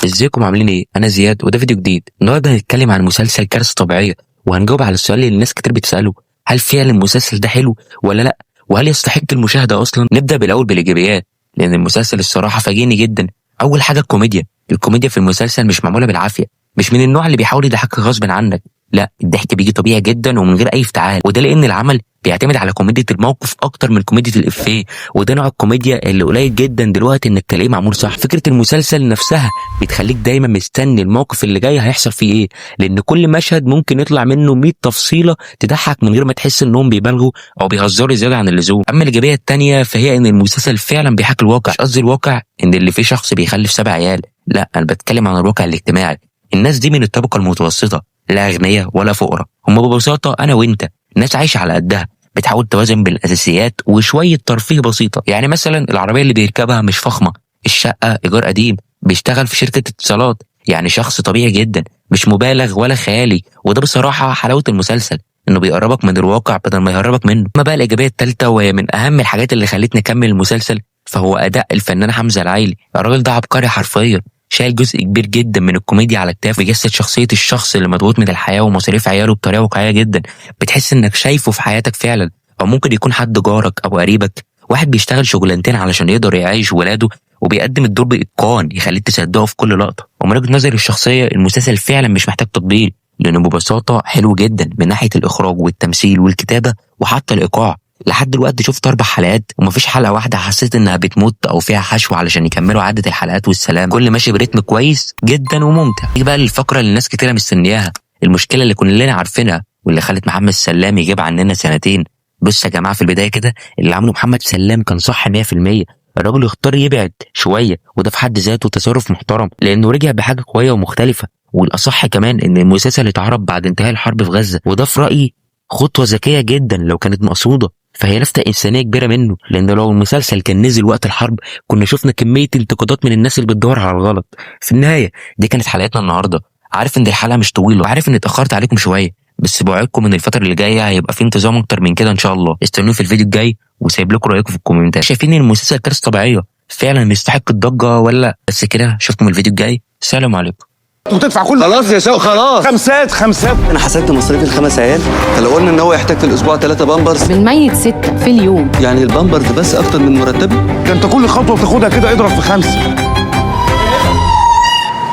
ازيكم عاملين ايه؟ انا زياد وده فيديو جديد. النهارده هنتكلم عن مسلسل كارثة طبيعية، وهنجاوب على السؤال اللي الناس كتير بتساله: هل فعلا المسلسل ده حلو ولا لا؟ وهل يستحق المشاهدة اصلا؟ نبدا بالاول بالايجابيات، لان المسلسل الصراحة فاجئني جدا. اول حاجة الكوميديا. الكوميديا في المسلسل مش معمولة بالعافية، مش من النوع اللي بيحاول يضحكك غصب عنك، لا الضحك بيجي طبيعي جدا ومن غير اي افتعال، وده لان العمل بيعتمد على كوميديا الموقف اكتر من كوميديا الافيه، وده نوع الكوميديا اللي قليل جدا دلوقتي انك تلاقيه معمول صح. فكرة المسلسل نفسها بتخليك دايما مستني الموقف اللي جاي هيحصل فيه ايه، لان كل مشهد ممكن يطلع منه 100 تفصيله تضحك من غير ما تحس انهم بيبالغوا او بيهزروا زيادة عن اللزوم. اما الايجابية الثانية فهي ان المسلسل فعلا بيحاكي الواقع. مش قصدي الواقع ان اللي فيه شخص بيخلف 7 عيال، لا انا بتكلم عن الواقع الاجتماعي. الناس دي من الطبقة المتوسطة، لا اغنياء ولا فقراء، هم ببساطة انا وانت، ناس عايشه على قدها، بتحاول توازن بين الاساسيات وشوية ترفيه بسيطة. يعني مثلا العربية اللي بيركبها مش فخمة، الشقة ايجار قديم، بيشتغل في شركة اتصالات، يعني شخص طبيعي جدا، مش مبالغ ولا خيالي. وده بصراحة حلاوة المسلسل، انه بيقربك من الواقع بدل ما يهربك منه. اما بقى الايجابية الثالثة، وهي من اهم الحاجات اللي خلتني اكمل المسلسل، فهو اداء الفنان حمزة العيلي. الراجل ده عبقري حرفيا، شايل جزء كبير جدا من الكوميديا على كتافه، بيجسد شخصية الشخص اللي مضغوط من الحياة ومصاريف عياله بطريقة واقعية جدا، بتحس انك شايفه في حياتك فعلا، او ممكن يكون حد جارك او قريبك، واحد بيشتغل شغلانتين علشان يقدر يعيش ولاده، وبيقدم الدور باتقان يخليك تصدقه في كل لقطة. ومن وجهه نظري الشخصية المسلسل فعلا مش محتاج تطبيل، لانه ببساطة حلو جدا من ناحية الاخراج والتمثيل والكتابة وحتى الايقاع. لحد دلوقتي شفت 4 حلقات ومفيش حلقة واحدة حسيت انها بتموت او فيها حشو علشان يكملوا عدد الحلقات والسلام. كل ماشي برتم كويس جدا وممتع. نيجي بقى للفقرة اللي الناس كتيرة مستنياها، المشكلة اللي كلنا عارفينها واللي خلت محمد سلام يجيب عننا سنتين. بص يا جماعة، في البداية كده اللي عمله محمد سلام كان صح 100%. الراجل اختار يبعد شوية، وده في حد ذاته تصرف محترم، لانه رجع بحاجة قوية ومختلفة. والاصح كمان ان المسلسل اتعرض بعد انتهاء الحرب في غزة، وده في رايي خطوة ذكية جدا لو كانت مقصوده، فهي لفتة إنسانية كبيرة منه، لأن لو المسلسل كان نزل وقت الحرب كنا شفنا كمية انتقادات من الناس اللي بتدور على الغلط. في النهاية دي كانت حلقتنا النهاردة. عارف إن الحلقة مش طويلة، وعارف إني اتأخرت عليكم شوية، بس بوعدكم إن الفترة اللي جاية هيبقى في انتظام أكتر من كده إن شاء الله. استنوني في الفيديو الجاي، وسايب لكم رأيكم في الكومنتات. شايفين إن المسلسل كارثة طبيعية فعلا يستحق الضجة ولا لا؟ بس كده، أشوفكم الفيديو الجاي. سلام عليكم. وتدفع كل خلاص يا شوقي خلاص. خمسات. انا حسبت مصاريف ال5 عيال، فلو قلنا ان هو يحتاج في الاسبوع 3 بامبرز، بالميت 6 في اليوم، يعني البامبرز بس اكتر من مرتبي. ده انت كل خطوة بتاخدها كده اضرب في 5.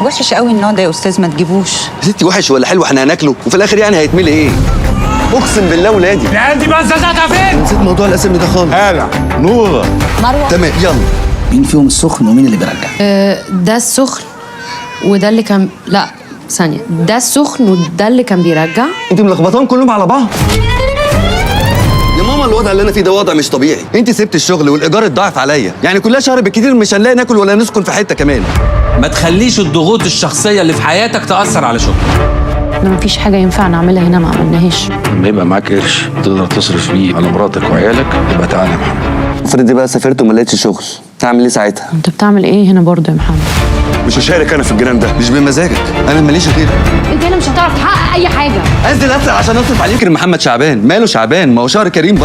وحش قوي النوع ده يا استاذ، ما تجيبوش. يا ستي وحش ولا حلو، احنا هناكله وفي الاخر يعني هيتملي ايه؟ اقسم بالله ولادي العيال دي بقى زازاتها فين؟ نسيت موضوع الاسم ده خالص. هاله نوره مروه. تمام يلا. مين فيهم السخن ومين اللي بيرجع؟ ده السخن وده اللي كان، لا ثانية، ده السخن وده اللي كان بيرجع. انت ملخبطاهم كلهم على بعض يا ماما. الوضع اللي انا فيه ده وضع مش طبيعي. انت سبت الشغل والايجار اتضاعف عليا، يعني كلها شهر بالكتير مش هنلاقي ناكل ولا نسكن في حتة كمان. ما تخليش الضغوط الشخصية اللي في حياتك تاثر على شغلك. احنا مفيش حاجة ينفع نعملها هنا ما عملناهاش. لما يبقى معاك قرش تقدر تصرف بيه على مراتك وعيالك يبقى تعالى يا محمد. افرضي بقى سافرت وما لقيتش شغل، تعمل ايه ساعتها؟ انت بتعمل ايه هنا برضه يا محمد؟ مش هشارك انا في الجنان ده. مش بمزاجك، انا ماليش غيرك. انت هنا مش هتعرف تحقق اي حاجة. انزل اسرع عشان اصرف عليك. محمد شعبان ماله شعبان؟ ما هو شهر كريم.